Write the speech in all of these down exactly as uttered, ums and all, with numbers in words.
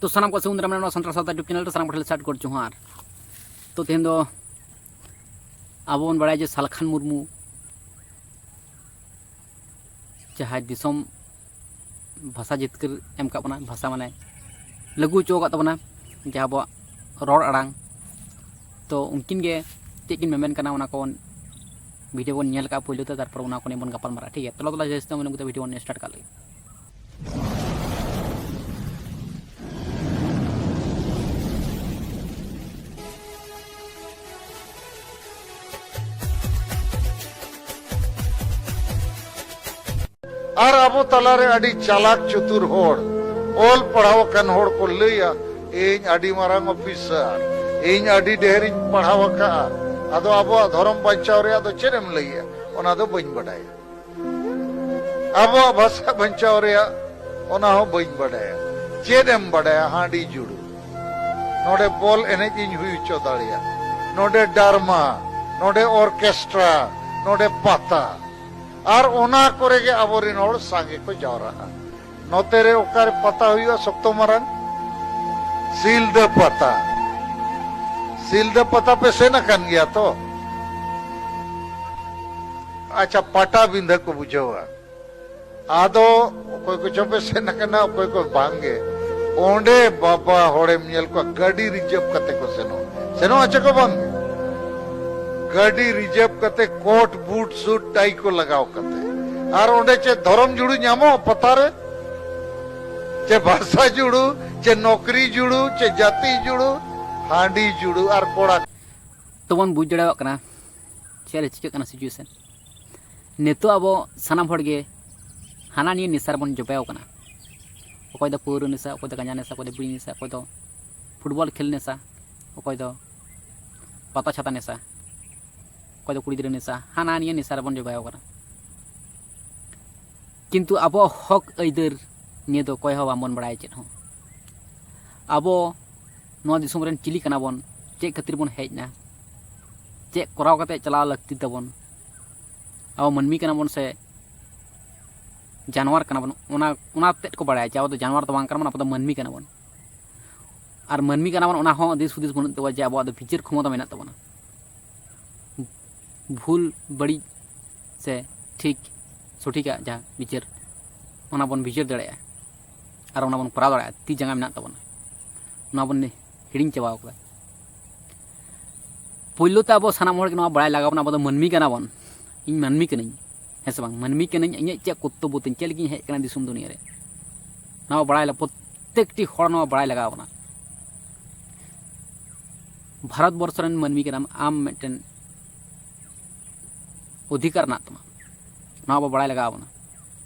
ᱛᱚ ᱥᱟᱱᱟᱢ ᱠᱚ ᱥᱟᱹᱜᱩᱱ ᱫᱟᱨᱟᱢ ᱱᱚᱣᱟ ᱥᱟᱱᱛᱟᱲ ᱥᱟᱶᱛᱟ YouTube ᱪᱮᱱᱮᱞ ᱨᱮ ᱥᱟᱱᱟᱢ ᱠᱚᱴᱷᱮᱱ ᱥᱟᱴ ᱜᱚᱰ ᱡᱚᱦᱟᱨ᱾ ᱛᱚ ᱛᱮᱦᱮᱧ ᱫᱚ ᱟᱵᱚ ᱵᱚᱱ ᱵᱟᱲᱟᱭᱟ ᱡᱮ ᱥᱟᱞᱠᱷᱟᱱ ᱢᱩᱨᱢᱩ ᱡᱟᱦᱟᱸᱭ ᱫᱤᱥᱚᱢ ᱵᱷᱟᱥᱟ ᱡᱤᱛᱠᱟᱹᱨ ᱮᱢ ᱠᱟᱜ ᱵᱚᱱᱟ, ᱵᱷᱟᱥᱟ ᱢᱟᱱᱮ ᱞᱟᱹᱜᱩ ᱦᱚᱪᱚ ᱟᱠᱟᱫ ᱛᱟᱵᱚᱱᱟ, ᱡᱟᱦᱟᱸ ᱟᱵᱚᱣᱟᱜ ᱨᱚᱲ ᱟᱲᱟᱝ᱾ ᱛᱚ ᱩᱱᱠᱤᱱ ᱜᱮ ᱪᱮᱫ ᱠᱤᱱ ᱢᱮᱢᱮᱱ ᱠᱟᱱᱟ, ᱚᱱᱟ ᱠᱚᱵᱚᱱ ᱵᱷᱤᱰᱤᱭᱳ ᱵᱚᱱ ᱧᱮᱞ ᱠᱟᱜᱼᱟ ᱯᱳᱭᱞᱳ ᱛᱮ, ᱛᱟᱨᱯᱚᱨ ᱚᱱᱟ ᱠᱚ ᱱᱤᱭᱮ ᱵᱚᱱ ᱜᱟᱯᱟᱞ ᱢᱟᱨᱟᱜᱼᱟ, ᱴᱷᱤᱠ ᱜᱮᱭᱟ? ᱛᱚ ᱫᱮᱞᱟ ᱡᱟᱹᱥᱛᱤ ᱵᱟᱝ ᱢᱮᱱ ᱠᱟᱛᱮ ᱵᱷᱤᱰᱤᱭᱳ ᱵᱚᱱ ᱥᱴᱟᱨᱴ ᱠᱟᱜ ᱞᱮᱜᱮ᱾ ᱟᱨ ᱟᱵᱚ ᱛᱟᱞᱟᱨᱮ ᱟᱹᱰᱤ ᱪᱟᱞᱟᱠ ᱪᱩᱛᱩᱨ ᱦᱚᱲ, ᱚᱞ ᱯᱟᱲᱦᱟᱣ ᱟᱠᱟᱱ ᱦᱚᱲ ᱠᱚ ᱞᱟᱹᱭᱟ, "ᱤᱧ ᱟᱹᱰᱤ ᱢᱟᱨᱟᱝ ᱚᱯᱷᱤᱥᱟᱨ, ᱤᱧ ᱟᱹᱰᱤ ᱰᱷᱮᱨᱤᱧ ᱯᱟᱲᱦᱟᱣ ᱟᱠᱟᱫᱼᱟ, ᱟᱫᱚ ᱟᱵᱚᱣᱟᱜ ᱫᱷᱚᱨᱚᱢ ᱵᱟᱧᱪᱟᱣ ᱨᱮᱭᱟᱜ ᱫᱚ ᱪᱮᱫ ᱮᱢ ᱞᱟᱹᱭᱟ?" ᱚᱱᱟ ᱫᱚ ᱵᱟᱹᱧ ᱵᱟᱰᱟᱭᱟ᱾ ᱟᱵᱚᱣᱟᱜ ᱵᱷᱟᱥᱟ ᱵᱟᱧᱪᱟᱣ ᱨᱮᱭᱟᱜ, ᱚᱱᱟ ᱦᱚᱸ ᱵᱟᱹᱧ ᱵᱟᱰᱟᱭᱟ᱾ ᱪᱮᱫ ᱮᱢ ᱵᱟᱰᱟᱭᱟ? ᱦᱟᱺᱰᱤ ᱡᱩᱲᱩ᱾ ᱱᱚᱰᱮ ᱵᱚᱞ ᱮᱱᱮᱡ ᱤᱧ ᱦᱩᱭ ᱦᱚᱪᱚ ᱫᱟᱲᱮᱭᱟᱜᱼᱟ, ᱱᱚᱰᱮ ᱰᱨᱟᱢᱟ, ᱱᱚᱰᱮ ᱚᱨᱠᱮᱥᱴᱨᱟ, ᱱᱚᱰᱮ ᱯᱟᱛᱟ᱾ ᱟᱨ ᱚᱱᱟ ᱠᱚᱨᱮ ᱜᱮ ᱟᱵᱚᱨᱮᱱ ᱦᱚᱲ ᱥᱟᱸᱜᱮ ᱠᱚ ᱡᱟᱣᱨᱟᱜᱼᱟ᱾ ᱱᱚᱛᱮ ᱨᱮ ᱚᱠᱟᱨᱮ ᱯᱟᱛᱟ ᱦᱩᱭᱩᱜᱼᱟ ᱥᱚᱠᱛᱚ ᱢᱟᱨᱟᱝ? ᱥᱤᱞᱫᱟᱹ ᱯᱟᱛᱟ᱾ ᱥᱤᱞᱫᱟᱹ ᱯᱟᱛᱟ ᱯᱮ ᱥᱮᱱ ᱟᱠᱟᱱ ᱜᱮᱭᱟ ᱛᱚ? ᱟᱪᱪᱷᱟ, ᱯᱟᱴᱟᱵᱤᱸᱫᱷᱟᱹ ᱠᱚ ᱵᱩᱡᱷᱟᱹᱣᱟ᱾ ᱟᱫᱚ ᱚᱠᱚᱭ ᱠᱚᱪᱚ ᱯᱮ ᱥᱮᱱ ᱟᱠᱟᱱᱟ, ᱚᱠᱚᱭ ᱠᱚ ᱵᱟᱝ ᱜᱮ᱾ ᱚᱸᱰᱮ ᱵᱟᱵᱟ ᱦᱚᱲᱮᱢ ᱧᱮᱞ ᱠᱚᱣᱟ, ᱜᱟᱹᱰᱤ ᱨᱤᱡᱟᱹᱵᱷ ᱠᱟᱛᱮ ᱠᱚ ᱥᱮᱱᱚᱜᱼᱟ᱾ ᱥᱮᱱᱚᱜᱼᱟ ᱪᱮ ᱠᱚ ᱵᱟᱝ? ᱜᱟᱹᱰᱤ ᱨᱤᱡᱟᱹᱵᱷ ᱠᱟᱛᱮ, ᱠᱳᱴ, ᱵᱩᱴ, ᱥᱩᱴ, ᱴᱟᱭ ᱠᱚ ᱞᱟᱜᱟᱣ ᱠᱟᱛᱮ᱾ ᱟᱨ ᱚᱸᱰᱮ ᱪᱮᱫ ᱫᱷᱚᱨᱚᱢ ᱡᱩᱲᱩ ᱧᱟᱢᱚᱜᱼᱟ ᱯᱟᱛᱟ ᱨᱮ? ᱪᱮ ᱵᱷᱟᱥᱟ ᱡᱩᱲᱩ, ᱪᱮ ᱱᱚᱠᱨᱤ ᱡᱩᱲᱩ, ᱪᱮ ᱡᱟᱹᱛᱤ ᱡᱩᱲᱩ, ᱦᱟᱺᱰᱤ ᱡᱩᱲᱩ ᱟᱨ ᱠᱚᱲᱟ᱾ ᱛᱚᱵᱚᱱ ᱵᱩᱡᱽ ᱫᱟᱲᱮᱭᱟᱜ ᱠᱟᱱᱟ ᱪᱮᱫ ᱨᱮ ᱪᱤᱠᱟᱹᱜ ᱠᱟᱱᱟ situation᱾ ᱱᱤᱛᱚᱜ ᱟᱵᱚ ᱥᱟᱱᱟᱢ ᱦᱚᱲ ᱜᱮ ᱦᱟᱱᱟ ᱱᱤᱭᱟᱹ ᱱᱮᱥᱟ ᱨᱮᱵᱚᱱ ᱡᱚᱵᱮᱣ ᱠᱟᱱᱟ᱾ ᱚᱠᱚᱭ ᱫᱚ ᱯᱟᱹᱣᱨᱟᱹ ᱱᱮᱥᱟ, ᱚᱠᱚᱭ ᱫᱚ ᱜᱟᱸᱡᱟ ᱱᱮᱥᱟ, ᱚᱠᱚᱭ ᱫᱚ ᱵᱤᱲᱤ ᱱᱮᱥᱟ, ᱚᱠᱚᱭ ᱫᱚ ᱯᱷᱩᱴᱵᱚᱞ ᱠᱷᱮᱞ ᱱᱮᱥᱟ, ᱚᱠᱚᱭ ᱫᱚ ᱯᱟᱛᱟ ᱪᱷᱟᱛᱟ ᱱᱮᱥᱟ, ᱚᱠᱚᱭ ᱫᱚ ᱠᱩᱲᱤ ᱜᱤᱫᱽᱨᱟᱹ ᱱᱮᱥᱟ, ᱦᱟᱱᱟ ᱱᱤᱭᱟᱹ ᱱᱮᱥᱟ ᱨᱮᱵᱚᱱ ᱡᱚᱵᱮᱣ ᱠᱟᱱᱟ᱾ ᱠᱤᱱᱛᱩ ᱟᱵᱚᱣᱟᱜ ᱦᱚᱠ ᱟᱹᱭᱫᱟᱹᱨ ᱱᱤᱭᱟᱹ ᱫᱚ ᱚᱠᱚᱭ ᱦᱚᱸ ᱵᱟᱝᱵᱚᱱ ᱵᱟᱲᱟᱭᱟ ᱪᱮᱫ ᱦᱚᱸ᱾ ᱟᱵᱚ ᱱᱚᱣᱟ ᱫᱤᱥᱚᱢ ᱨᱮᱱ ᱪᱤᱞᱤ ᱠᱟᱱᱟ ᱵᱚᱱ, ᱪᱮᱫ ᱠᱷᱟᱹᱛᱤᱨ ᱵᱚᱱ ᱦᱮᱡ ᱮᱱᱟ, ᱪᱮᱫ ᱠᱚᱨᱟᱣ ᱠᱟᱛᱮ ᱪᱟᱞᱟᱣ ᱞᱟᱹᱠᱛᱤ ᱛᱟᱵᱚᱱ, ᱟᱵᱚ ᱢᱟᱹᱱᱢᱤ ᱠᱟᱱᱟ ᱵᱚᱱ ᱥᱮ ᱡᱟᱱᱣᱟᱨ ᱠᱟᱱᱟ ᱵᱚᱱ, ᱚᱱᱟ, ᱚᱱᱟ ᱛᱮᱫ ᱠᱚ ᱵᱟᱲᱟᱭᱟ ᱡᱮ ᱟᱵᱚ ᱫᱚ ᱡᱟᱱᱣᱟᱨ ᱫᱚ ᱵᱟᱝ ᱠᱟᱱᱟ ᱵᱚᱱ, ᱟᱵᱚ ᱫᱚ ᱢᱟᱹᱱᱢᱤ ᱠᱟᱱᱟ ᱵᱚᱱ᱾ ᱟᱨ ᱢᱟᱹᱱᱢᱤ ᱠᱟᱱᱟ ᱵᱚᱱ, ᱚᱱᱟ ᱦᱚᱸ ᱫᱤᱥ ᱦᱩᱫᱤᱥ ᱵᱟᱹᱱᱩᱜ ᱛᱟᱵᱚᱱᱟ ᱡᱮ ᱟᱵᱚᱣᱟᱜ ᱫᱚ ᱵᱤᱪᱟᱹᱨ ᱠᱷᱚᱢᱚᱛᱟ ᱢᱮᱱᱟᱜ ᱛᱟᱵᱚᱱᱟ᱾ ᱵᱷᱩᱞ ᱵᱟᱹᱲᱤᱡ ᱥᱮ ᱴᱷᱤᱠ ᱥᱚᱴᱷᱤᱠᱟᱜ ᱡᱟᱦᱟᱸ ᱵᱤᱪᱟᱹᱨ, ᱚᱱᱟ ᱵᱚᱱ ᱵᱤᱪᱟᱹᱨ ᱫᱟᱲᱮᱭᱟᱜᱼᱟ ᱟᱨ ᱚᱱᱟ ᱵᱚᱱ ᱠᱚᱨᱟᱣ ᱫᱟᱲᱮᱭᱟᱜᱼᱟ, ᱛᱤ ᱡᱟᱸᱜᱟ ᱢᱮᱱᱟᱜ ᱛᱟᱵᱚᱱᱟ, ᱚᱱᱟ ᱵᱚᱱ ᱦᱤᱲᱤᱧ ᱪᱟᱵᱟᱣ ᱠᱟᱫᱟ᱾ ᱯᱳᱭᱞᱳ ᱛᱮ ᱟᱵᱚ ᱥᱟᱱᱟᱢ ᱦᱚᱲ ᱜᱮ ᱱᱚᱣᱟ ᱵᱟᱲᱟᱭ ᱞᱟᱜᱟᱣ ᱵᱚᱱᱟ, ᱟᱵᱚ ᱫᱚ ᱢᱟᱹᱱᱢᱤ ᱠᱟᱱᱟ ᱵᱚᱱ᱾ ᱤᱧ ᱢᱟᱹᱱᱢᱤ ᱠᱟᱹᱱᱟᱹᱧ, ᱦᱮᱸ ᱥᱮ ᱵᱟᱝ? ᱢᱟᱹᱱᱢᱤ ᱠᱟᱹᱱᱟᱹᱧ, ᱤᱧᱟᱹᱜ ᱪᱮᱫ ᱠᱚᱨᱛᱚᱵᱵᱚ ᱛᱤᱧ, ᱪᱮᱫ ᱞᱟᱹᱜᱤᱫ ᱤᱧ ᱦᱮᱡ ᱟᱠᱟᱱᱟ ᱫᱤᱥᱚᱢ ᱫᱩᱱᱤᱭᱟᱹ ᱨᱮ, ᱱᱚᱣᱟ ᱵᱟᱲᱟᱭ ᱞᱟᱜᱟᱣ, ᱯᱨᱚᱛᱛᱮᱠᱴᱤ ᱦᱚᱲ ᱱᱚᱣᱟ ᱵᱟᱲᱟᱭ ᱞᱟᱜᱟᱣ ᱵᱚᱱᱟ᱾ ᱵᱷᱟᱨᱚᱛ ᱵᱚᱨᱥᱚ ᱨᱮᱱ ᱢᱟᱹᱱᱢᱤ ᱠᱟᱱᱟᱢ, ᱟᱢ ᱢᱤᱫᱴᱮᱱ ᱚᱫᱷᱤᱠᱟᱨ ᱢᱮᱱᱟᱜ ᱛᱟᱢᱟ, ᱱᱚᱣᱟ ᱟᱵᱚ ᱵᱟᱲᱟᱭ ᱞᱟᱜᱟᱣ ᱵᱚᱱᱟ᱾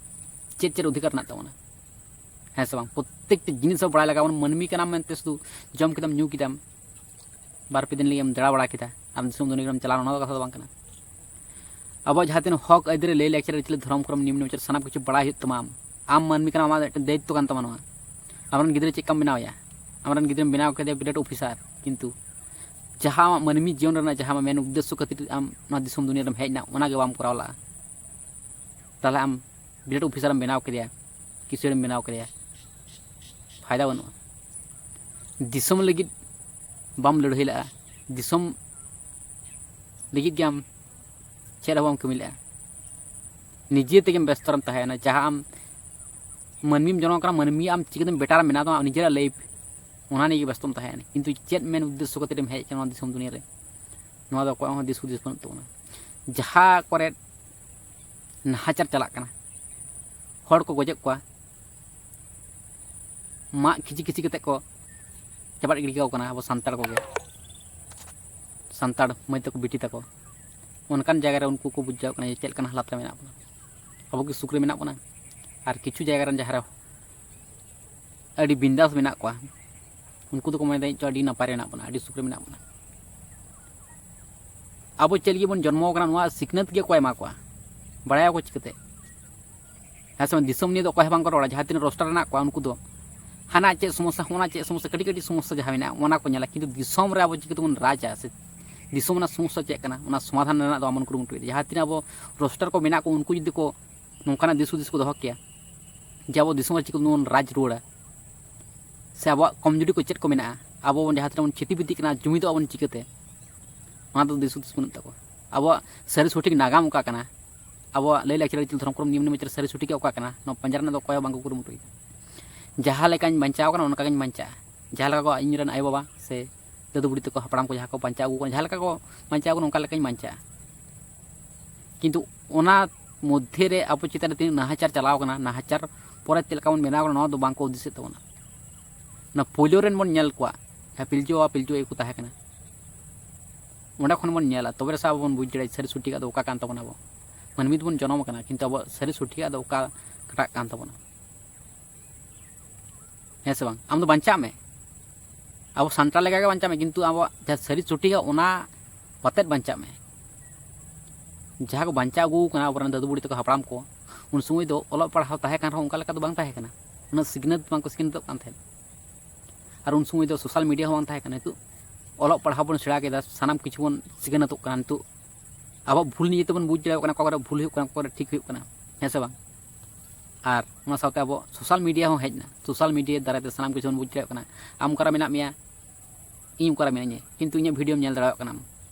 ᱪᱮᱫ ᱪᱮᱫ ᱚᱫᱷᱤᱠᱟᱨ ᱢᱮᱱᱟᱜ ᱛᱟᱵᱚᱱᱟ, ᱦᱮᱸ ᱥᱮ ᱵᱟᱝ? ᱯᱨᱚᱛᱛᱮᱠᱴᱤ ᱡᱤᱱᱤᱥ ᱟᱵᱚ ᱵᱟᱲᱟᱭ ᱞᱟᱜᱟᱣ ᱵᱚᱱᱟ᱾ ᱢᱟᱹᱱᱢᱤ ᱠᱟᱱᱟᱢ ᱢᱮᱱᱛᱮ ᱥᱩᱫᱷᱩ ᱡᱚᱢ ᱠᱮᱫᱟᱢ, ᱧᱩ ᱠᱮᱫᱟᱢ, ᱵᱟᱨ ᱯᱮ ᱫᱤᱱ ᱞᱟᱹᱜᱤᱫ ᱮᱢ ᱫᱟᱬᱟ ᱵᱟᱲᱟ ᱠᱮᱫᱟ, ᱟᱢ ᱫᱤᱥᱚᱢ ᱫᱩᱱᱤᱭᱟᱹ ᱨᱮᱢ ᱪᱟᱞᱟᱣ, ᱚᱱᱟ ᱫᱚ ᱠᱟᱛᱷᱟ ᱫᱚ ᱵᱟᱝ ᱠᱟᱱᱟ᱾ ᱟᱵᱚᱣᱟᱜ ᱡᱟᱦᱟᱸ ᱛᱤᱱᱟᱹᱜ ᱦᱚᱠ ᱟᱹᱭᱫᱟᱹᱨᱤ, ᱞᱟᱹᱭ ᱞᱟᱠᱪᱟᱨ, ᱟᱹᱨᱤᱪᱟᱹᱞᱤ, ᱫᱷᱚᱨᱚᱢ, ᱠᱚᱨᱚᱢ, ᱱᱤᱭᱚᱢ ᱱᱮᱢᱟᱪᱟᱨ, ᱥᱟᱱᱟᱢ ᱠᱤᱪᱷᱩ ᱵᱟᱲᱟᱭ ᱦᱩᱭᱩᱜ ᱛᱟᱢᱟ᱾ ᱟᱢ, ᱟᱢ ᱢᱟᱹᱱᱢᱤ ᱠᱟᱱᱟᱢ, ᱟᱢᱟᱜ ᱢᱤᱫᱴᱮᱱ ᱫᱟᱭᱤᱛᱛᱚ ᱠᱟᱱ ᱛᱟᱢᱟ ᱱᱚᱣᱟ᱾ ᱟᱢᱨᱮᱱ ᱜᱤᱫᱽᱨᱟᱹ ᱪᱮᱫ ᱞᱮᱠᱟᱢ ᱵᱮᱱᱟᱣᱮᱭᱟ? ᱟᱢᱨᱮᱱ ᱜᱤᱫᱽᱨᱟᱹᱢ ᱵᱮᱱᱟᱣ ᱠᱮᱫᱮᱭᱟ ᱵᱤᱨᱟᱴ ᱚᱯᱷᱤᱥᱟᱨ, ᱠᱤᱱᱛᱩ ᱡᱟᱦᱟᱸ ᱟᱢᱟᱜ ᱢᱟᱹᱱᱢᱤ ᱡᱤᱭᱚᱱ ᱨᱮᱱᱟᱜ ᱡᱟᱦᱟᱸ ᱟᱢᱟᱜ ᱢᱮᱱ ᱩᱫᱽᱫᱮᱥᱥᱚ ᱠᱷᱟᱹᱛᱤᱨ ᱟᱢ ᱱᱚᱣᱟ ᱫᱤᱥᱚᱢ ᱫᱩᱱᱤᱭᱟᱹ ᱨᱮᱢ ᱦᱮᱡ ᱮᱱᱟ, ᱚᱱᱟ ᱜᱮ ᱵᱟᱢ ᱠᱚᱨᱟᱣ ᱞᱟᱜᱼᱟ, ᱛᱟᱦᱚᱞᱮ ᱟᱢ ᱵᱤᱨᱟᱴ ᱚᱯᱷᱤᱥᱟᱨᱮᱢ ᱵᱮᱱᱟᱣ ᱠᱮᱫᱮᱭᱟ, ᱠᱤᱥᱟᱹᱬᱮᱢ ᱵᱮᱱᱟᱣ ᱠᱮᱫᱮᱭᱟ, ᱯᱷᱟᱭᱫᱟ ᱵᱟᱹᱱᱩᱜᱼᱟ᱾ ᱫᱤᱥᱚᱢ ᱞᱟᱹᱜᱤᱫ ᱵᱟᱢ ᱞᱟᱹᱲᱦᱟᱹᱭ ᱞᱟᱜᱼᱟ, ᱫᱤᱥᱚᱢ ᱞᱟᱹᱜᱤᱫ ᱜᱮ ᱟᱢ ᱪᱮᱫ ᱦᱚᱸ ᱵᱟᱢ ᱠᱟᱹᱢᱤ ᱞᱮᱜᱼᱟ᱾ ᱱᱤᱡᱮ ᱛᱮᱜᱮᱢ ᱵᱮᱥᱛᱚ ᱨᱮᱢ ᱛᱟᱦᱮᱸᱭᱮᱱᱟ᱾ ᱡᱟᱦᱟᱸ ᱟᱢ ᱢᱟᱹᱱᱢᱤᱢ ᱡᱚᱱᱚᱢ ᱠᱟᱱᱟ, ᱢᱟᱹᱱᱢᱤ ᱟᱢ ᱪᱤᱠᱟᱹᱛᱮᱢ ᱵᱮᱴᱟᱨ ᱢᱮᱱᱟᱜ ᱛᱟᱢᱟ, ᱟᱢ ᱱᱤᱡᱮᱨᱟᱜ ᱞᱟᱭᱤᱯᱷ, ᱚᱱᱟ ᱱᱤᱭᱮ ᱜᱮ ᱵᱮᱥᱛᱚᱢ ᱛᱟᱦᱮᱸᱭᱮᱱᱟ᱾ ᱠᱤᱱᱛᱩ ᱪᱮᱫ ᱢᱮᱱ ᱩᱫᱽᱫᱮᱥᱥᱚ ᱠᱷᱟᱹᱛᱤᱨ ᱮᱢ ᱦᱮᱡ ᱟᱠᱟᱱᱟ ᱱᱚᱣᱟ ᱫᱤᱥᱚᱢ ᱫᱩᱱᱤᱭᱟᱹ ᱨᱮ, ᱱᱚᱣᱟ ᱫᱚ ᱚᱠᱚᱭᱟᱜ ᱦᱚᱸ ᱫᱤᱥ ᱦᱩᱫᱤᱥ ᱵᱟᱹᱱᱩᱜ ᱛᱟᱵᱚᱱᱟ᱾ ᱡᱟᱦᱟᱸ ᱠᱚᱨᱮ ᱱᱟᱦᱟᱪᱟᱨ ᱪᱟᱞᱟᱜ ᱠᱟᱱᱟ, ᱦᱚᱲ ᱠᱚ ᱜᱚᱡᱮᱫ ᱠᱚᱣᱟ, ᱢᱟᱜ ᱠᱷᱤᱪᱤ ᱠᱷᱤᱪᱤ ᱠᱟᱛᱮ ᱠᱚ ᱪᱟᱵᱟᱜ ᱜᱤᱰᱤ ᱠᱟᱠᱚ ᱠᱟᱱᱟ ᱟᱵᱚ ᱥᱟᱱᱛᱟᱲ ᱠᱚᱜᱮ, ᱥᱟᱱᱛᱟᱲ ᱢᱟᱹᱭ ᱛᱟᱠᱚ, ᱵᱤᱴᱤ ᱛᱟᱠᱚ᱾ ᱚᱱᱠᱟᱱ ᱡᱟᱭᱜᱟ ᱨᱮ ᱩᱱᱠᱩ ᱠᱚ ᱵᱩᱡᱷᱟᱹᱣ ᱠᱟᱱᱟ ᱡᱮ ᱪᱮᱫ ᱞᱮᱠᱟᱱ ᱦᱟᱞᱟᱛ ᱨᱮ ᱢᱮᱱᱟᱜ ᱵᱚᱱᱟ, ᱟᱵᱚ ᱠᱤ ᱥᱩᱠ ᱨᱮ ᱢᱮᱱᱟᱜ ᱵᱚᱱᱟ? ᱟᱨ ᱠᱤᱪᱷᱩ ᱡᱟᱭᱜᱟ ᱨᱮᱱ ᱡᱟᱦᱟᱸ ᱨᱮ ᱟᱹᱰᱤ ᱵᱤᱱᱫᱟᱥ ᱢᱮᱱᱟᱜ ᱠᱚᱣᱟ, ᱩᱱᱠᱩ ᱫᱚᱠᱚ ᱢᱮᱱᱫᱟ ᱤᱧ ᱪᱚ ᱟᱹᱰᱤ ᱱᱟᱯᱟᱭ ᱨᱮ ᱢᱮᱱᱟᱜ ᱵᱚᱱᱟ, ᱟᱹᱰᱤ ᱥᱩᱠ ᱨᱮ ᱢᱮᱱᱟᱜ ᱵᱚᱱᱟ᱾ ᱟᱵᱚ ᱪᱮᱫ ᱞᱟᱹᱜᱤᱫ ᱵᱚᱱ ᱡᱚᱱᱢᱚ ᱟᱠᱟᱱᱟ, ᱱᱚᱣᱟ ᱥᱤᱠᱷᱱᱟᱹᱛ ᱜᱮ ᱚᱠᱚᱭ ᱮᱢᱟ ᱠᱚᱣᱟ? ᱵᱟᱲᱟᱭᱟᱠᱚ ᱪᱤᱠᱟᱹᱛᱮ? ᱦᱮᱸ ᱥᱮ ᱵᱟᱝ? ᱫᱤᱥᱚᱢ ᱱᱤᱭᱮ ᱫᱚ ᱚᱠᱚᱭ ᱦᱚᱸ ᱵᱟᱝ ᱠᱚ ᱨᱚᱲᱟ᱾ ᱡᱟᱦᱟᱸ ᱛᱤᱱᱟᱹᱜ ᱨᱳᱥᱴᱟᱨ ᱢᱮᱱᱟᱜ ᱠᱚᱣᱟ, ᱩᱱᱠᱩ ᱫᱚ ᱦᱟᱱᱟ ᱪᱮᱫ ᱥᱚᱢᱚᱥᱥᱟ, ᱦᱚᱸᱜᱼᱱᱟ ᱪᱮᱫ ᱥᱚᱢᱚᱥᱥᱟ, ᱠᱟᱹᱴᱤᱡ ᱠᱟᱹᱴᱤᱡ ᱥᱚᱢᱚᱥᱥᱟ ᱡᱟᱦᱟᱸ ᱢᱮᱱᱟᱜᱼᱟ, ᱚᱱᱟ ᱠᱚ ᱧᱮᱞᱟ᱾ ᱠᱤᱱᱛᱩ ᱫᱤᱥᱚᱢ ᱨᱮ ᱟᱵᱚ ᱪᱤᱠᱟᱹ ᱛᱮᱵᱚᱱ ᱨᱟᱡᱟ, ᱥᱮ ᱫᱤᱥᱚᱢ ᱨᱮᱱᱟᱜ ᱥᱚᱢᱚᱥᱥᱟ ᱪᱮᱫ ᱠᱟᱱᱟ, ᱚᱱᱟ ᱥᱚᱢᱟᱫᱷᱟᱱ ᱨᱮᱱᱟᱜ ᱫᱚ ᱵᱟᱵᱚᱱ ᱠᱩᱨᱩᱢᱩᱴᱩᱭᱮᱫᱟ᱾ ᱡᱟᱦᱟᱸ ᱛᱤᱱᱟᱹᱜ ᱟᱵᱚ ᱨᱳᱥᱴᱟᱨ ᱠᱚ ᱢᱮᱱᱟᱜ ᱠᱚ, ᱩᱱᱠᱩ ᱡᱩᱫᱤ ᱠᱚ ᱱᱚᱝᱠᱟᱱᱟᱜ ᱫᱤᱥ ᱦᱩᱫᱤᱥ ᱠᱚ ᱫᱚᱦᱚ ᱠᱮᱭᱟ ᱡᱮ ᱟᱵᱚ ᱫᱤᱥᱚᱢ ᱨᱮ ᱪᱤᱠᱟᱹ ᱛᱮᱵᱚᱱ ᱨᱟᱡᱽ ᱨᱩᱣᱟᱹᱲᱟ, ᱥᱮ ᱟᱵᱚᱣᱟᱜ ᱠᱚᱢᱡᱩᱨᱤ ᱠᱚ ᱪᱮᱫ ᱠᱚ ᱢᱮᱱᱟᱜᱼᱟ, ᱟᱵᱚ ᱵᱚᱱ ᱡᱟᱦᱟᱸ ᱛᱤᱱᱟᱹᱜ ᱵᱚᱱ ᱪᱷᱤᱛᱤ ᱵᱤᱛᱤᱜ ᱠᱟᱱᱟ, ᱡᱩᱢᱤᱫᱚᱜ ᱟᱵᱚᱱ ᱪᱤᱠᱟᱹᱛᱮ, ᱚᱱᱟ ᱫᱚ ᱫᱤᱥ ᱦᱩᱫᱤᱥ ᱵᱟᱹᱱᱩᱜ ᱛᱟᱠᱚᱣᱟ᱾ ᱟᱵᱚᱣᱟᱜ ᱥᱟᱹᱨᱤ ᱥᱚᱴᱷᱤᱠ ᱱᱟᱜᱟᱢ ᱚᱠᱟ ᱠᱟᱱᱟ, ᱟᱵᱚᱣᱟᱜ ᱞᱟᱹᱭ ᱞᱟᱠᱪᱟᱨ ᱟᱹᱨᱤᱪᱟᱹᱞᱤ ᱫᱷᱚᱨᱚᱢ ᱠᱚᱨᱚᱢ ᱱᱤᱭᱚᱢ ᱱᱮᱢᱟᱪᱟᱨ ᱥᱟᱹᱨᱤ ᱥᱚᱴᱷᱤᱠ ᱚᱠᱟ ᱠᱟᱱᱟ, ᱱᱚᱣᱟ ᱯᱟᱸᱡᱟ ᱨᱮᱱᱟᱜ ᱫᱚ ᱚᱠᱚᱭ ᱦᱚᱸ ᱵᱟᱝ ᱠᱚ ᱠᱩᱨᱩᱢᱩᱴᱩᱭᱮᱫᱟ᱾ ᱡᱟᱦᱟᱸ ᱞᱮᱠᱟᱧ ᱵᱟᱧᱪᱟᱣ ᱠᱟᱱᱟ, ᱚᱱᱠᱟ ᱜᱤᱧ ᱵᱟᱧᱪᱟᱜᱼᱟ᱾ ᱡᱟᱦᱟᱸ ᱞᱮᱠᱟ ᱠᱚ ᱤᱧ ᱨᱮᱱ ᱟᱭᱳᱼᱵᱟᱵᱟ ᱥᱮ ᱫᱟᱹᱫᱩ ᱵᱩᱰᱷᱤ ᱛᱟᱠᱚ, ᱦᱟᱯᱲᱟᱢ ᱠᱚ ᱡᱟᱦᱟᱸ ᱠᱚ ᱵᱟᱧᱪᱟᱣ ᱟᱹᱜᱩ ᱠᱟᱱᱟ, ᱡᱟᱦᱟᱸ ᱞᱮᱠᱟ ᱠᱚ ᱵᱟᱧᱪᱟᱣ ᱠᱟᱱᱟ, ᱚᱱᱠᱟ ᱞᱮᱠᱟᱧ ᱵᱟᱧᱪᱟᱜᱼᱟ᱾ ᱠᱤᱱᱛᱩ ᱚᱱᱟ ᱢᱚᱫᱽᱫᱷᱮ ᱨᱮ ᱟᱵᱚ ᱪᱮᱛᱟᱱ ᱨᱮ ᱛᱤᱱᱟᱹᱜ ᱱᱟᱦᱟᱪᱟᱨ ᱪᱟᱞᱟᱣ ᱠᱟᱱᱟ, ᱱᱟᱦᱟᱪᱟᱨ ᱯᱚᱨᱮ ᱪᱮᱫ ᱞᱮᱠᱟ ᱵᱚᱱ ᱵᱮᱱᱟᱣ ᱠᱟᱱᱟ, ᱱᱚᱣᱟ ᱫᱚ ᱵᱟᱝ ᱠᱚ ᱦᱩᱫᱤᱥᱮᱫ ᱛᱟᱵᱚᱱᱟ᱾ ᱚᱱᱟ ᱯᱳᱭᱞᱳ ᱨᱮᱱ ᱵᱚᱱ ᱧᱮᱞ ᱠᱚᱣᱟ, ᱡᱟᱦᱟᱸ ᱯᱤᱞᱪᱩ ᱵᱟᱵᱟ ᱯᱤᱞᱪᱩ ᱟᱭᱳ ᱠᱚ ᱛᱟᱦᱮᱸ ᱠᱟᱱᱟ, ᱚᱸᱰᱮ ᱠᱷᱚᱱ ᱵᱚᱱ ᱧᱮᱞᱟ, ᱛᱚᱵᱮ ᱨᱮᱥᱮ ᱟᱵᱚ ᱵᱚᱱ ᱵᱩᱡᱽ ᱫᱟᱲᱮᱭᱟᱜᱼᱟ ᱥᱟᱹᱨᱤ ᱥᱚᱴᱷᱤᱠᱟᱜ ᱫᱚ ᱚᱠᱟ ᱠᱟᱱ ᱛᱟᱵᱚᱱᱟ᱾ ᱟᱵᱚ ᱢᱟᱹᱱᱢᱤ ᱫᱚᱵᱚᱱ ᱡᱚᱱᱚᱢ ᱟᱠᱟᱱᱟ, ᱠᱤᱱᱛᱩ ᱟᱵᱚᱣᱟᱜ ᱥᱟᱹᱨᱤ ᱥᱚᱴᱷᱤᱠᱟᱜ ᱫᱚ ᱚᱠᱟᱴᱟᱜ ᱠᱟᱱ ᱛᱟᱵᱚᱱᱟ? ᱦᱮᱸ ᱥᱮ ᱵᱟᱝ? ᱟᱢ ᱫᱚ ᱵᱟᱧᱪᱟᱜ ᱢᱮ, ᱟᱵᱚ ᱥᱟᱱᱛᱟᱲ ᱞᱮᱠᱟ ᱜᱮ ᱵᱟᱧᱪᱟᱜ ᱢᱮ, ᱠᱤᱱᱛᱩ ᱟᱵᱚᱣᱟᱜ ᱡᱟᱦᱟᱸ ᱥᱟᱹᱨᱤ ᱥᱚᱴᱷᱤᱠᱟ, ᱚᱱᱟ ᱟᱛᱮᱫ ᱵᱟᱧᱪᱟᱜ ᱢᱮ᱾ ᱡᱟᱦᱟᱸ ᱠᱚ ᱵᱟᱧᱪᱟᱣ ᱟᱹᱜᱩ ᱠᱟᱱᱟ ᱟᱵᱚᱨᱮᱱ ᱫᱟᱹᱫᱩ ᱵᱩᱰᱷᱤ ᱛᱟᱠᱚ, ᱦᱟᱯᱲᱟᱢ ᱠᱚ, ᱩᱱ ᱥᱚᱢᱚᱭ ᱫᱚ ᱚᱞᱚᱜ ᱯᱟᱲᱦᱟᱣ ᱛᱟᱦᱮᱸ ᱠᱟᱱ ᱨᱮᱦᱚᱸ ᱚᱱᱠᱟ ᱞᱮᱠᱟ ᱫᱚ ᱵᱟᱝ ᱛᱟᱦᱮᱸ ᱠᱟᱱᱟ, ᱩᱱᱟᱹᱜ ᱥᱤᱠᱷᱱᱟᱹᱛ ᱵᱟᱝ ᱠᱚ ᱥᱤᱠᱷᱱᱟᱹᱛᱚᱜ ᱠᱟᱱ ᱛᱟᱦᱮᱸᱫ᱾ ᱟᱨ ᱩᱱ ᱥᱚᱢᱚᱭ ᱫᱚ ᱥᱳᱥᱟᱞ ᱢᱤᱰᱤᱭᱟ ᱦᱚᱸ ᱵᱟᱝ ᱛᱟᱦᱮᱸ ᱠᱟᱱᱟ᱾ ᱱᱤᱛᱚᱜ ᱚᱞᱚᱜ ᱯᱟᱲᱦᱟᱣ ᱵᱚᱱ ᱥᱮᱬᱟ ᱠᱮᱫᱟ, ᱥᱟᱱᱟᱢ ᱠᱤᱪᱷᱩ ᱵᱚᱱ ᱥᱤᱠᱷᱱᱟᱹᱛᱚᱜ ᱠᱟᱱᱟ᱾ ᱱᱤᱛᱚᱜ ᱟᱵᱚᱣᱟᱜ ᱵᱷᱩᱞ ᱱᱤᱡᱮ ᱛᱮᱵᱚᱱ ᱵᱩᱡᱽ ᱫᱟᱲᱮᱭᱟᱜ ᱠᱟᱱᱟ, ᱚᱠᱟ ᱠᱚᱨᱮ ᱵᱷᱩᱞ ᱦᱩᱭᱩᱜ ᱠᱟᱱᱟ, ᱚᱠᱟ ᱠᱚᱨᱮ ᱴᱷᱤᱠ ᱦᱩᱭᱩᱜ ᱠᱟᱱᱟ, ᱦᱮᱸ ᱥᱮ ᱵᱟᱝ? ᱟᱨ ᱚᱱᱟ ᱥᱟᱶᱛᱮ ᱟᱵᱚ ᱥᱳᱥᱟᱞ ᱢᱤᱰᱤᱭᱟ ᱦᱚᱸ ᱦᱮᱡ ᱮᱱᱟ᱾ ᱥᱳᱥᱟᱞ ᱢᱤᱰᱤᱭᱟ ᱫᱟᱨᱟᱭ ᱛᱮ ᱥᱟᱱᱟᱢ ᱠᱤᱪᱷᱩ ᱵᱚᱱ ᱵᱩᱡᱽ ᱫᱟᱲᱮᱭᱟᱜ ᱠᱟᱱᱟ᱾ ᱟᱢ ᱚᱠᱟᱨᱮ ᱢᱮᱱᱟᱜ ᱢᱮᱭᱟ, ᱤᱧ ᱚᱠᱟᱨᱮ ᱢᱮᱱᱟᱹᱧᱟ, ᱠᱤᱱᱛᱩ ᱤᱧᱟᱹᱜ ᱵᱷᱤᱰᱤᱭᱳᱢ ᱧᱮᱞ ᱫᱟᱲᱮᱭᱟᱜ ᱠᱟᱱᱟ,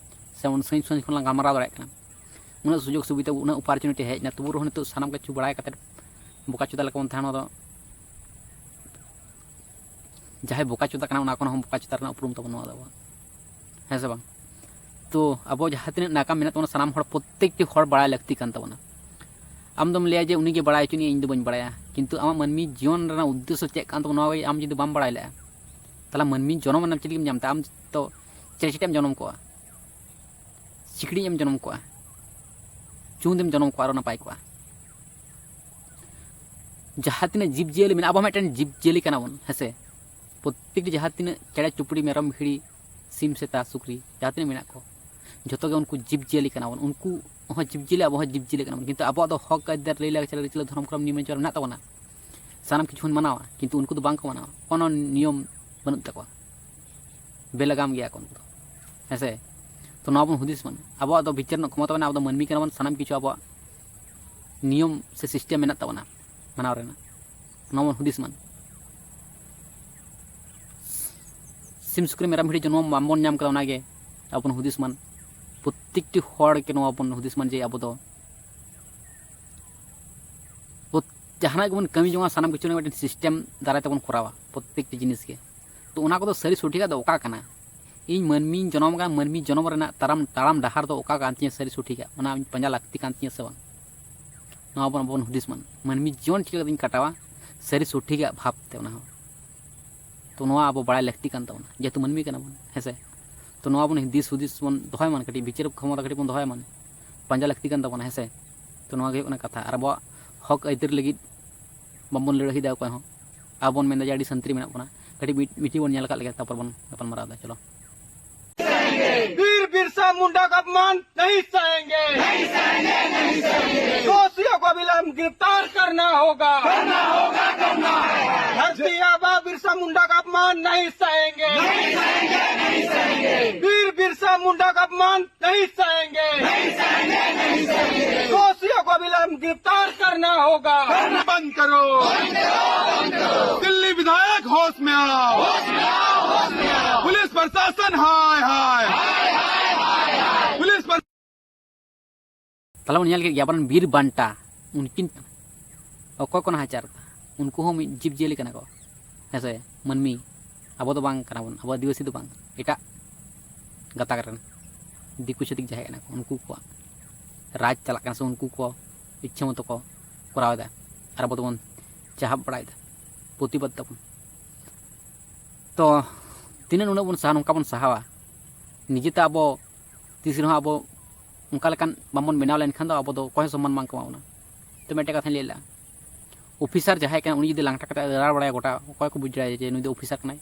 ᱥᱮ ᱵᱚᱱ ᱥᱟᱺᱜᱤᱧ ᱥᱟᱺᱜᱤᱧ ᱠᱷᱚᱱ ᱞᱟᱝ ᱜᱟᱞᱢᱟᱨᱟᱣ ᱫᱟᱲᱮᱭᱟᱜ ᱠᱟᱱᱟ᱾ ᱩᱱᱟᱹᱜ ᱥᱩᱡᱳᱜᱽ ᱥᱩᱵᱤᱫᱷᱟ, ᱩᱱᱟᱹᱜ ᱚᱯᱚᱨᱪᱩᱱᱤᱴᱤ ᱦᱮᱡ ᱮᱱᱟ, ᱛᱚᱵᱩ ᱨᱮᱦᱚᱸ ᱱᱤᱛᱚᱜ ᱥᱟᱱᱟᱢ ᱠᱤᱪᱷᱩ ᱵᱟᱲᱟᱭ ᱠᱟᱛᱮ ᱵᱚᱠᱟ ᱪᱚᱫᱟ ᱞᱮᱠᱟ ᱵᱚᱱ ᱛᱟᱦᱮᱱᱟ, ᱱᱚᱣᱟ ᱫᱚ ᱡᱟᱦᱟᱸᱭ ᱵᱚᱠᱟ ᱪᱚᱫᱟ ᱠᱟᱱᱟ, ᱚᱱᱟ ᱠᱷᱚᱱ ᱦᱚᱸ ᱵᱚᱠᱟ ᱪᱚᱫᱟ ᱨᱮᱱᱟᱜ ᱩᱯᱨᱩᱢ ᱛᱟᱵᱚᱱ ᱱᱚᱣᱟ ᱫᱚ, ᱦᱮᱸ ᱥᱮ ᱵᱟᱝ? ᱛᱚ ᱟᱵᱚ ᱡᱟᱦᱟᱸ ᱛᱤᱱᱟᱹᱜ ᱱᱟᱜᱟᱢ ᱢᱮᱱᱟᱜ ᱛᱟᱵᱚᱱᱟ, ᱥᱟᱱᱟᱢ ᱦᱚᱲ ᱯᱨᱚᱛᱛᱮᱠᱴᱤ ᱦᱚᱲ ᱵᱟᱲᱟᱭ ᱞᱟᱹᱠᱛᱤ ᱠᱟᱱ ᱛᱟᱵᱚᱱᱟ᱾ ᱟᱢ ᱫᱚᱢ ᱞᱟᱹᱭᱟ ᱡᱮ ᱩᱱᱤ ᱜᱮ ᱵᱟᱲᱟᱭ ᱦᱚᱪᱚᱱᱤᱡ, ᱤᱧ ᱫᱚ ᱵᱟᱹᱧ ᱵᱟᱲᱟᱭᱟ, ᱠᱤᱱᱛᱩ ᱟᱢᱟᱜ ᱢᱟᱹᱱᱢᱤ ᱡᱤᱭᱚᱱ ᱨᱮᱱᱟᱜ ᱩᱫᱽᱫᱮᱥᱥᱚ ᱪᱮᱫ ᱠᱟᱱ ᱛᱟᱵᱚᱱᱟ, ᱱᱚᱣᱟ ᱜᱮ ᱟᱢ ᱡᱩᱫᱤ ᱵᱟᱢ ᱵᱟᱲᱟᱭ ᱞᱮᱜᱼᱟ, ᱛᱟᱦᱚᱞᱮ ᱢᱟᱹᱱᱢᱤ ᱡᱚᱱᱚᱢ ᱨᱮᱱᱟᱜ ᱪᱮᱫ ᱞᱟᱹᱜᱤᱫ ᱮᱢ ᱧᱟᱢ ᱛᱮ? ᱟᱢ ᱛᱚ ᱪᱮᱬᱮ ᱪᱤᱴᱤᱡ ᱮᱢ ᱡᱚᱱᱚᱢ ᱠᱚᱜᱼᱟ, ᱥᱤᱠᱲᱤᱡ ᱮᱢ ᱡᱚᱱᱚᱢ ᱠᱚᱜᱼᱟ, ᱪᱩᱸᱫ ᱮᱢ ᱡᱚᱱᱚᱢ ᱠᱚᱜᱼᱟ, ᱟᱨᱚ ᱱᱟᱯᱟᱭ ᱠᱚᱜᱼᱟ᱾ ᱡᱟᱦᱟᱸ ᱛᱤᱱᱟᱹᱜ ᱡᱤᱵᱽᱼᱡᱤᱭᱟᱹᱞᱤ ᱢᱮᱱᱟᱜᱼᱟ, ᱟᱵᱚ ᱢᱤᱫᱴᱮᱱ ᱡᱤᱵᱽᱼᱡᱤᱭᱟᱹᱞᱤ ᱠᱟᱱᱟ ᱵᱚᱱ, ᱦᱮᱸ ᱥᱮ? ᱯᱨᱚᱛᱛᱮᱠᱴᱤ ᱡᱟᱦᱟᱸ ᱛᱤᱱᱟᱹᱜ ᱪᱮᱬᱮ ᱪᱩᱯᱲᱤ, ᱢᱮᱨᱚᱢ ᱵᱷᱤᱲᱤ, ᱥᱤᱢ ᱥᱮᱛᱟ ᱥᱩᱠᱨᱤ, ᱡᱟᱦᱟᱸ ᱛᱤᱱᱟᱹᱜ ᱢᱮᱱᱟᱜ ᱠᱚ, ᱡᱷᱚᱛᱚ ᱜᱮ ᱩᱱᱠᱩ ᱡᱤᱵᱽᱼᱡᱤᱭᱟᱹᱞᱤ ᱠᱟᱱᱟ ᱵᱚᱱ᱾ ᱩᱱᱠᱩ ᱦᱚᱸ ᱡᱤᱵᱽᱼᱡᱤᱭᱟᱹᱞᱤ, ᱟᱵᱚ ᱦᱚᱸ ᱡᱤᱵᱽᱼᱡᱤᱭᱟᱹᱞᱤ ᱠᱟᱱᱟ ᱵᱚᱱ, ᱠᱤᱱᱛᱩ ᱟᱵᱚᱣᱟᱜ ᱫᱚ ᱦᱚᱠ ᱟᱹᱭᱫᱟᱹᱨ, ᱞᱟᱹᱭ ᱞᱟᱠᱪᱟᱨ, ᱟᱹᱨᱤᱪᱟᱹᱞᱤ, ᱫᱷᱚᱨᱚᱢ ᱠᱚᱨᱚᱢ, ᱱᱤᱭᱚᱢ ᱟᱪᱟᱨ ᱢᱮᱱᱟᱜ ᱛᱟᱵᱚᱱᱟ᱾ ᱥᱟᱱᱟᱢ ᱠᱤᱪᱷᱩ ᱵᱚᱱ ᱢᱟᱱᱟᱣᱟ, ᱠᱤᱱᱛᱩ ᱩᱱᱠᱩ ᱫᱚ ᱵᱟᱝ ᱠᱚ ᱢᱟᱱᱟᱣᱟ, ᱠᱳᱱᱳ ᱱᱤᱭᱚᱢ ᱵᱟᱹᱱᱩᱜ ᱛᱟᱠᱚᱣᱟ, ᱵᱮᱞᱟᱜᱟᱢ ᱜᱮᱭᱟ ᱠᱚ ᱩᱱᱠᱩ ᱫᱚ, ᱦᱮᱸ ᱥᱮ? ᱛᱚ ᱱᱚᱣᱟ ᱵᱚᱱ ᱦᱩᱫᱤᱥ ᱢᱟ, ᱟᱵᱚᱣᱟᱜ ᱫᱚ ᱵᱤᱪᱟᱹᱨ ᱨᱮᱱᱟᱜ ᱠᱷᱚᱢᱚᱛᱟ ᱢᱮᱱᱟᱜᱼᱟ, ᱟᱵᱚ ᱫᱚ ᱢᱟᱹᱱᱢᱤ ᱠᱟᱱᱟ ᱵᱚᱱ, ᱥᱟᱱᱟᱢ ᱠᱤᱪᱷᱩ ᱟᱵᱚᱣᱟᱜ ᱱᱤᱭᱚᱢ ᱥᱮ ᱥᱤᱥᱴᱮᱢ ᱢᱮᱱᱟᱜ ᱛᱟᱵᱚᱱᱟ ᱢᱟᱱᱟᱣ ᱨᱮᱱᱟᱜ, ᱱᱚᱣᱟ ᱵᱚᱱ ᱦᱩᱫᱤᱥ ᱢᱟ᱾ ᱥᱤᱢ ᱥᱩᱠᱨᱤ ᱢᱮᱨᱚᱢ ᱵᱷᱤᱰᱤ ᱡᱚᱱᱢ ᱵᱟᱝᱵᱚᱱ ᱧᱟᱢ ᱠᱟᱫᱟ, ᱚᱱᱟᱜᱮ ᱟᱵᱚ ᱵᱚᱱ ᱦᱩᱫᱤᱥ ᱢᱟᱱ᱾ ᱯᱨᱚᱛᱮᱠᱴᱤ ᱦᱚᱲ ᱜᱮ ᱱᱚᱣᱟ ᱵᱚᱱ ᱦᱩᱫᱤᱥ ᱢᱟᱱ ᱡᱮ ᱟᱵᱚ ᱫᱚ ᱯᱨᱚᱛ- ᱡᱟᱦᱟᱱᱟᱜ ᱜᱮᱵᱚᱱ ᱠᱟᱹᱢᱤ ᱡᱚᱝᱟ, ᱥᱟᱱᱟᱢ ᱠᱤᱪᱷᱩ ᱨᱮᱱᱟᱜ ᱢᱤᱫᱴᱮᱱ ᱥᱤᱥᱴᱮᱢ ᱫᱟᱨᱟᱭ ᱛᱮᱵᱚᱱ ᱠᱚᱨᱟᱣᱟ ᱯᱨᱚᱛᱮᱠᱴᱤ ᱡᱤᱱᱤᱥ ᱜᱮ᱾ ᱛᱚ ᱚᱱᱟ ᱠᱚᱫᱚ ᱥᱟᱹᱨᱤ ᱥᱚᱴᱷᱤᱠᱟᱜ ᱫᱚ ᱚᱠᱟ ᱠᱟᱱᱟ? ᱤᱧ ᱢᱟᱹᱱᱢᱤᱧ ᱡᱚᱱᱚᱢ ᱟᱠᱟᱱ, ᱢᱟᱹᱱᱢᱤ ᱡᱚᱱᱚᱢ ᱨᱮᱱᱟᱜ ᱛᱟᱲᱟᱢ, ᱛᱟᱲᱟᱢ ᱰᱟᱦᱟᱨ ᱫᱚ ᱚᱠᱟ ᱠᱟᱱ ᱛᱤᱧᱟᱹ ᱥᱟᱹᱨᱤ ᱥᱚᱴᱷᱤᱠᱟᱜ, ᱚᱱᱟ ᱤᱧ ᱯᱟᱸᱡᱟ ᱞᱟᱹᱠᱛᱤ ᱠᱟᱱ ᱛᱤᱧᱟᱹ ᱥᱮ ᱵᱟᱝ? ᱱᱚᱣᱟ ᱵᱚᱱ, ᱵᱚᱱ ᱦᱩᱫᱤᱥ ᱢᱟᱱ, ᱢᱟᱹᱱᱢᱤ ᱡᱤᱭᱚᱱ ᱪᱤᱠᱟᱹ ᱠᱟᱛᱮᱧ ᱠᱟᱴᱟᱣᱟ ᱥᱟᱹᱨᱤ ᱥᱚᱴᱷᱤᱠᱟᱜ ᱵᱷᱟᱵᱽ ᱛᱮ, ᱚᱱᱟ ᱦᱚᱸ᱾ ᱛᱚ ᱱᱚᱣᱟ ᱟᱵᱚ ᱵᱟᱲᱟᱭ ᱞᱟᱹᱠᱛᱤ ᱠᱟᱱ ᱛᱟᱵᱚᱱᱟ, ᱡᱮᱦᱮᱛᱩ ᱢᱟᱹᱱᱢᱤ ᱠᱟᱱᱟ ᱵᱚᱱ, ᱦᱮᱸ ᱥᱮ? ᱛᱚ ᱱᱚᱣᱟ ᱵᱚᱱ ᱫᱤᱥ ᱦᱩᱫᱤᱥ ᱵᱚᱱ ᱫᱚᱦᱚᱭ ᱢᱟᱱ, ᱠᱟᱹᱴᱤᱡ ᱵᱤᱪᱟᱹᱨ ᱠᱷᱚᱢᱚᱛᱟ ᱠᱟᱹᱴᱤᱡ ᱵᱚᱱ ᱫᱚᱦᱚᱭ ᱢᱟᱱ, ᱯᱟᱸᱡᱟ ᱞᱟᱹᱠᱛᱤ ᱠᱟᱱ ᱛᱟᱵᱚᱱᱟ, ᱦᱮᱸ ᱥᱮ? ᱛᱚ ᱱᱚᱣᱟ ᱜᱮ ᱦᱩᱭᱩᱜ ᱠᱟᱱᱟ ᱠᱟᱛᱷᱟ᱾ ᱟᱨ ᱟᱵᱚᱣᱟᱜ ᱦᱚᱠ ᱟᱹᱭᱫᱟᱹᱨ ᱞᱟᱹᱜᱤᱫ ᱵᱟᱵᱚᱱ ᱞᱟᱹᱲᱦᱟᱹᱭ ᱫᱟ ᱚᱠᱚᱭ ᱦᱚᱸ᱾ ᱟᱵᱚ ᱵᱚᱱ ᱢᱮᱱᱫᱟ ᱡᱮ ᱟᱹᱰᱤ ᱥᱟᱱᱛᱤ ᱨᱮ ᱢᱮᱱᱟᱜ ᱵᱚᱱᱟ, ᱠᱟᱹᱴᱤᱡ ᱢᱤᱫ, ᱢᱤᱫᱴᱤᱡ ᱵᱚᱱ ᱧᱮᱞ ᱟᱠᱟᱫ ᱞᱮᱜᱮ, ᱛᱟᱨᱯᱚᱨ ᱵᱚᱱ ᱜᱟᱯᱟᱞ ᱢᱟᱨᱟᱣ ᱮᱫᱟ᱾ ᱪᱚᱞᱚ᱾ वीर बिरसा मुंडा का अपमान नहीं सहेंगे, नहीं सहेंगे, नहीं सहेंगे। दोषियों को अविलंब गिरफ्तार करना होगा, करना होगा, करना होगा। धरती आबा बिरसा मुंडा का अपमान नहीं सहेंगे, नहीं सहेंगे, नहीं सहेंगे। वीर बिरसा मुंडा का अपमान नहीं सहेंगे, नहीं सहेंगे, नहीं सहेंगे। दोषियों को अविलंब गिरफ्तार करना होगा। बंद करो, दिल्ली विधायक होश में आओ, पुलिस प्रशासन हाय हाय, पुलिस पर ᱛᱟᱦᱞᱮ ᱵᱚᱱ ᱧᱮᱞ ᱠᱮᱫ ᱜᱮᱭᱟ, ᱟᱵᱚᱨᱮᱱ ᱵᱤᱨ ᱵᱟᱱᱴᱟ, ᱩᱱᱠᱤᱱ ᱚᱠᱚᱭ ᱠᱚ ᱱᱟᱦᱟᱪᱟᱨ ᱮᱫᱟ? ᱩᱱᱠᱩ ᱦᱚᱸ ᱢᱤᱫ ᱡᱤᱵᱽ ᱡᱤᱭᱟᱹᱞᱤ ᱠᱟᱱᱟ ᱠᱚ, ᱦᱮᱸ ᱥᱮ? ᱢᱟᱹᱱᱢᱤ ᱟᱵᱚ ᱫᱚ ᱵᱟᱝ ᱠᱟᱱᱟ ᱵᱚᱱ, ᱟᱵᱚ ᱟᱹᱫᱤᱵᱟᱹᱥᱤ ᱫᱚ ᱵᱟᱝ, ᱮᱴᱟᱜ ᱜᱟᱛᱟᱠ ᱨᱮᱱ ᱫᱤᱠᱩ ᱪᱷᱟᱹᱛᱤᱠ ᱡᱟᱦᱟᱸᱭ ᱠᱟᱱᱟ ᱠᱚ, ᱩᱱᱠᱩ ᱠᱚᱣᱟᱜ ᱨᱟᱡᱽ ᱪᱟᱞᱟᱜ ᱠᱟᱱᱟ ᱥᱮ ᱩᱱᱠᱩ ᱠᱚ ᱤᱪᱪᱷᱟᱹ ᱢᱚᱛᱚ ᱠᱚ ᱠᱚᱨᱟᱣ ᱮᱫᱟ, ᱟᱨ ᱟᱵᱚ ᱫᱚᱵᱚᱱ ᱪᱟᱦᱟᱵ ᱵᱟᱲᱟᱭᱮᱫᱟ, ᱯᱨᱚᱛᱤᱵᱟᱫ ᱫᱟᱵᱚᱱ᱾ ᱛᱚ ᱛᱤᱱᱟᱹᱜ ᱩᱱᱟᱹᱜ ᱵᱚᱱ ᱥᱟᱦᱟ, ᱱᱚᱝᱠᱟ ᱵᱚᱱ ᱥᱟᱦᱟᱣᱟ, ᱱᱤᱡᱮᱛᱮ ᱟᱵᱚ ᱛᱤᱥ ᱨᱮᱦᱚᱸ ᱟᱵᱚ ᱚᱱᱠᱟ ᱞᱮᱠᱟᱱ ᱵᱟᱵᱚᱱ ᱵᱮᱱᱟᱣ ᱞᱮᱱᱠᱷᱟᱱ ᱫᱚ ᱟᱵᱚ ᱫᱚ ᱚᱠᱚᱭ ᱦᱚᱸ ᱥᱚᱢᱢᱟᱱ ᱵᱟᱝ ᱠᱚ ᱮᱢᱟ ᱵᱚᱱᱟ᱾ ᱛᱚ ᱢᱤᱫᱴᱮᱱ ᱠᱟᱛᱷᱟᱧ ᱞᱟᱹᱭ ᱞᱮᱫᱟ, ᱚᱯᱷᱤᱥᱟᱨ ᱡᱟᱦᱟᱸᱭ ᱠᱟᱱᱟᱭ, ᱩᱱᱤ ᱡᱩᱫᱤ ᱞᱟᱝᱴᱟ ᱠᱟᱛᱮ ᱫᱟᱬᱟ ᱵᱟᱲᱟᱭᱟ ᱜᱚᱴᱟ, ᱚᱠᱚᱭ ᱠᱚ ᱵᱩᱡᱽ ᱫᱟᱲᱮᱭᱟᱜᱼᱟ ᱡᱮ ᱱᱩᱭ ᱫᱚ ᱚᱯᱷᱤᱥᱟᱨ ᱠᱟᱱᱟᱭ?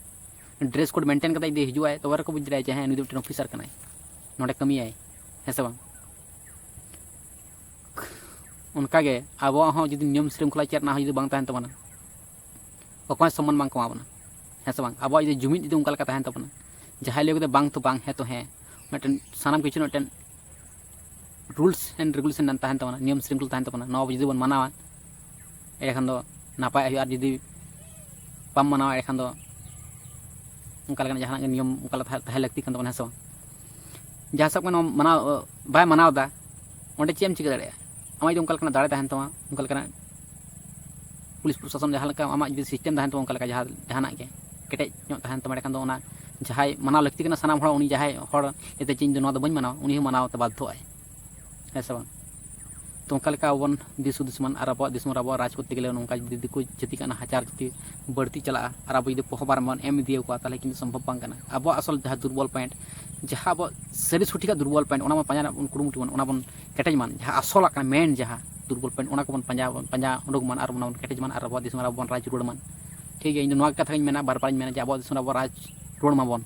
ᱰᱨᱮᱥ ᱠᱳᱰ ᱢᱮᱱᱴᱮᱱ ᱠᱟᱛᱮ ᱡᱩᱫᱤ ᱦᱤᱡᱩᱜ ᱟᱭ, ᱛᱚᱵᱮ ᱨᱮᱠᱚ ᱵᱩᱡᱽ ᱫᱟᱲᱮᱭᱟᱜᱼᱟ ᱡᱮ ᱦᱮᱸ, ᱱᱩᱭ ᱫᱚ ᱢᱤᱫᱴᱮᱱ ᱚᱯᱷᱤᱥᱟᱨ ᱠᱟᱱᱟᱭ, ᱱᱚᱰᱮ ᱠᱟᱹᱢᱤᱭᱟᱭ, ᱦᱮᱸ ᱥᱮ ᱵᱟᱝ? ᱚᱱᱠᱟᱜᱮ ᱟᱵᱚᱣᱟᱜ ᱦᱚᱸ ᱡᱩᱫᱤ ᱱᱤᱭᱚᱢ ᱥᱨᱤᱝᱠᱷᱚᱞᱟ ᱪᱮᱫ ᱨᱮᱱᱟᱜ ᱦᱚᱸ ᱡᱩᱫᱤ ᱵᱟᱝ ᱛᱟᱦᱮᱱ ᱛᱟᱵᱚᱱᱟ, ᱚᱠᱚᱭ ᱥᱚᱢᱢᱟᱱ ᱵᱟᱝ ᱠᱚ ᱮᱢᱟ ᱵᱚᱱᱟ, ᱦᱮᱸ ᱥᱮ ᱵᱟᱝ? ᱟᱵᱚᱣᱟᱜ ᱡᱩᱫᱤ ᱡᱩᱢᱤᱫ ᱡᱩᱫᱤ ᱚᱱᱠᱟ ᱞᱮᱠᱟ ᱛᱟᱦᱮᱱ ᱛᱟᱵᱚᱱᱟ, ᱡᱟᱦᱟᱸᱭ ᱞᱟᱹᱭ ᱠᱟᱛᱮ ᱵᱟᱝ ᱛᱚ ᱵᱟᱝ, ᱦᱮᱸ ᱛᱚ ᱦᱮᱸ, ᱢᱤᱫᱴᱮᱱ ᱥᱟᱱᱟᱢ ᱠᱤᱪᱷᱩ ᱢᱤᱫᱴᱮᱱ rules and regulation ᱛᱟᱦᱮᱱ ᱛᱟᱵᱚᱱᱟ, ᱱᱤᱭᱚᱢ ᱥᱨᱤᱝᱠᱷᱚᱞᱟ ᱛᱟᱦᱮᱱ ᱛᱟᱵᱚᱱᱟ, ᱱᱚᱣᱟ ᱡᱩᱫᱤ ᱵᱚᱱ ᱢᱟᱱᱟᱣᱟ, ᱮᱸᱰᱮᱠᱷᱟᱱ ᱫᱚ ᱱᱟᱯᱟᱭ ᱦᱩᱭᱩᱜᱼᱟ᱾ ᱟᱨ ᱡᱩᱫᱤ ᱵᱟᱢ ᱢᱟᱱᱟᱣᱟ, ᱮᱸᱰᱮᱠᱷᱟᱱ ᱫᱚ ᱚᱱᱠᱟ ᱞᱮᱠᱟᱱᱟᱜ ᱡᱟᱦᱟᱱᱟᱜ ᱜᱮ ᱱᱤᱭᱚᱢ ᱚᱱᱠᱟ ᱞᱮᱠᱟ ᱛᱟᱦᱮᱸ ᱞᱟᱹᱠᱛᱤ ᱠᱟᱱ ᱛᱟᱵᱚᱱᱟ, ᱦᱮᱸ ᱥᱮ ᱵᱟᱝ? ᱡᱟᱦᱟᱸ ᱥᱟᱵ ᱠᱟᱜ ᱢᱮ ᱱᱚᱣᱟ ᱢᱟᱱᱟᱣ ᱵᱟᱭ ᱢᱟᱱᱟᱣ ᱮᱫᱟ, ᱚᱸᱰᱮ ᱪᱮᱫ ᱮᱢ ᱪᱤᱠᱟᱹ ᱫᱟᱲᱮᱭᱟᱜᱼᱟ? ᱟᱢᱟᱜ ᱡᱩᱫᱤ ᱚᱱᱠᱟ ᱞᱮᱠᱟᱱᱟᱜ ᱫᱟᱲᱮ ᱛᱟᱦᱮᱱ ᱛᱟᱢᱟ, ᱚᱱᱠᱟ ᱞᱮᱠᱟᱱᱟᱜ ᱯᱩᱞᱤᱥ ᱯᱨᱚᱥᱟᱥᱚᱱ ᱡᱟᱦᱟᱸ ᱞᱮᱠᱟ ᱟᱢᱟᱜ ᱡᱩᱫᱤ ᱥᱤᱥᱴᱮᱢ ᱛᱟᱦᱮᱱ ᱛᱟᱢᱟ, ᱚᱱᱠᱟ ᱞᱮᱠᱟ ᱡᱟᱦᱟᱸ ᱡᱟᱦᱟᱱᱟᱜ ᱜᱮ ᱠᱮᱴᱮᱡ ᱧᱚᱜ ᱛᱟᱦᱮᱱ ᱛᱟᱢᱟ, ᱮᱸᱰᱮᱠᱷᱟᱱ ᱫᱚ ᱚᱱᱟ ᱡᱟᱦᱟᱸᱭ ᱢᱟᱱᱟᱣ ᱞᱟᱹᱠᱛᱤ ᱠᱟᱱᱟ ᱥᱟᱱᱟᱢ ᱦᱚᱲ, ᱩᱱᱤ ᱡᱟᱦᱟᱸᱭ ᱦᱚᱲ ᱡᱟᱛᱮ ᱪᱮᱫ ᱤᱧ ᱫᱚ ᱱᱚᱣᱟ ᱫᱚ ᱵᱟᱹᱧ ᱢᱟᱱᱟᱣᱟ, ᱩᱱᱤ ᱦᱚᱸ ᱢᱟᱱᱟᱣ ᱛᱮ ᱵᱟᱫᱽᱫᱷᱚᱜ ᱟᱭ, ᱦᱮᱸ ᱥᱮ ᱵᱟᱝ? ᱛᱚ ᱚᱱᱠᱟ ᱞᱮᱠᱟ ᱟᱵᱚ ᱵᱚᱱ ᱫᱤᱥ ᱦᱩᱫᱤᱥ ᱢᱟᱱ ᱟᱨ ᱟᱵᱚᱣᱟᱜ ᱫᱤᱥᱚᱢ ᱨᱮ ᱟᱵᱚᱣᱟᱜ ᱨᱟᱡᱽ ᱠᱚᱨᱛᱮ ᱜᱮᱞᱮ ᱱᱚᱝᱠᱟ ᱡᱩᱫᱤ ᱫᱤᱠᱩ ᱡᱟᱹᱛᱤ ᱠᱟᱱᱟ ᱦᱟᱪᱟᱨ ᱡᱩᱫᱤ ᱵᱟᱹᱲᱛᱤ ᱪᱟᱞᱟᱜᱼᱟ ᱟᱨ ᱟᱵᱚ ᱡᱩᱫᱤ ᱯᱚᱦᱚᱵᱟᱨ ᱵᱚᱱ ᱮᱢ ᱤᱫᱤᱭᱟᱠᱚᱣᱟ, ᱛᱟᱦᱚᱞᱮ ᱠᱤᱱᱛᱩ ᱥᱚᱢᱵᱷᱚᱵ ᱵᱟᱝ ᱠᱟᱱᱟ᱾ ᱟᱵᱚᱣᱟᱜ ᱟᱥᱚᱞ ᱡᱟᱦᱟᱸ ᱫᱩᱨᱵᱚᱞ ᱯᱚᱭᱮᱱᱴ, ᱡᱟᱦᱟᱸ ᱟᱵᱚ ᱥᱟᱹᱨᱤ ᱥᱚᱴᱷᱤᱠᱟᱜ ᱫᱩᱨᱵᱚᱞ ᱯᱚᱭᱮᱱᱴ, ᱚᱱᱟ ᱵᱚᱱ ᱯᱟᱸᱡᱟ ᱨᱮᱱᱟᱜ ᱵᱚᱱ ᱠᱩᱨᱩᱢᱩᱴᱩ ᱵᱚᱱ, ᱚᱱᱟ ᱵᱚᱱ ᱠᱮᱴᱮᱡ ᱢᱟᱱ, ᱡᱟᱦᱟᱸ ᱟᱥᱚᱞᱟᱜ ᱠᱟᱱᱟ, ᱢᱮᱱ ᱡᱟᱦᱟᱸ ᱫᱩᱨᱵᱚᱞ ᱯᱚᱭᱮᱱᱴ, ᱚᱱᱟ ᱠᱚᱵᱚᱱ ᱯᱟᱸᱡᱟ ᱯᱟᱸᱡᱟ ᱩᱰᱩᱠ ᱢᱟᱱ ᱟᱨ ᱚᱱᱟ ᱵᱚᱱ ᱠᱮᱴᱮᱡ ᱢᱟᱱ ᱟᱨ ᱟᱵᱚᱣᱟᱜ ᱫᱤᱥᱚᱢ ᱨᱮ ᱟᱵᱚ ᱵᱚᱱ ᱨᱟᱡᱽ ᱨᱩᱣᱟᱹᱲ ᱢᱟᱱ᱾ ᱴᱷᱤᱠ ᱜᱮᱭᱟ, ᱤᱧ ᱫᱚ ᱱᱚᱣᱟ ᱠᱟᱛᱷᱟ ᱜᱤᱧ ᱢᱮᱱᱟ, ᱵᱟᱨ ᱵᱟᱨᱤᱧ ᱢᱮᱱᱟ ᱡᱮ ᱟᱵᱚᱣᱟᱜ ᱫᱤᱥᱚᱢ ᱨᱮ ᱟᱵᱚ ᱨᱟᱡᱽ ᱨᱩᱣᱟᱹᱲ ᱢᱟᱵᱚᱱ᱾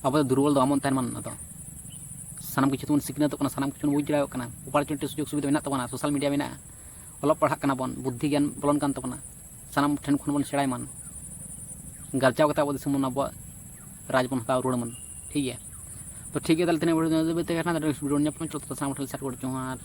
ᱟᱵᱚ ᱫᱚ ᱫᱩᱨᱵᱚᱞ ᱫᱚ ᱵᱟᱵᱚᱱ ᱛᱟᱦᱮᱱ ᱢᱟ᱾ ᱚᱱᱟ ᱫᱚ ᱥᱟᱱᱟᱢ ᱠᱤᱪᱷᱩ ᱛᱮᱵᱚᱱ ᱥᱤᱠᱷᱱᱟᱹᱛᱚᱜ ᱠᱟᱱᱟ, ᱥᱟᱱᱟᱢ ᱠᱤᱪᱷᱩ ᱵᱚᱱ ᱵᱩᱡᱽ ᱫᱟᱲᱮᱭᱟᱜ ᱠᱟᱱᱟ, ᱚᱯᱚᱨᱪᱩᱱᱤᱴᱤ ᱥᱩᱡᱳᱜᱽ ᱥᱩᱵᱤᱫᱷᱟ ᱢᱮᱱᱟᱜ ᱛᱟᱵᱚᱱᱟ, ᱥᱳᱥᱟᱞ ᱢᱤᱰᱤᱭᱟ ᱢᱮᱱᱟᱜᱼᱟ, ᱚᱞᱚᱜ ᱯᱟᱲᱦᱟᱜ ᱠᱟᱱᱟ ᱵᱚᱱ, ᱵᱩᱫᱽᱫᱷᱤ ᱜᱮᱭᱟᱱ ᱵᱚᱞᱚᱱ ᱠᱟᱱ ᱛᱟᱵᱚᱱᱟ, ᱥᱟᱱᱟᱢ ᱴᱷᱮᱱ ᱠᱷᱚᱱ ᱵᱚᱱ ᱥᱮᱬᱟᱭ ᱢᱟ, ᱜᱟᱨᱪᱟᱣ ᱠᱟᱛᱮ ᱟᱵᱚ ᱫᱤᱥᱚᱢ ᱵᱚᱱ ᱟᱵᱚᱣᱟᱜ ᱨᱟᱡᱽ ᱵᱚᱱ ᱦᱟᱛᱟᱣ ᱨᱩᱣᱟᱹᱲ ᱢᱟ᱾ ᱴᱷᱤᱠ ᱜᱮᱭᱟ, ᱛᱚ ᱴᱷᱤᱠ ᱜᱮᱭᱟ, ᱛᱟᱦᱚᱞᱮ ᱛᱮᱦᱮᱧ ᱵᱷᱤᱰᱤᱭᱳ ᱫᱚ ᱱᱤᱭᱟᱹ ᱫᱷᱟᱹᱵᱤᱡ ᱛᱮᱜᱮ ᱠᱟᱱᱟ᱾ ᱱᱮᱠᱥᱴ ᱵᱷᱤᱰᱤᱭᱳ ᱧᱟᱯᱟᱢ, ᱡᱚᱛᱚ ᱥᱟᱱᱟᱢ ᱴᱷᱮᱱ ᱥᱟᱨ ᱡᱚᱦᱟᱨ᱾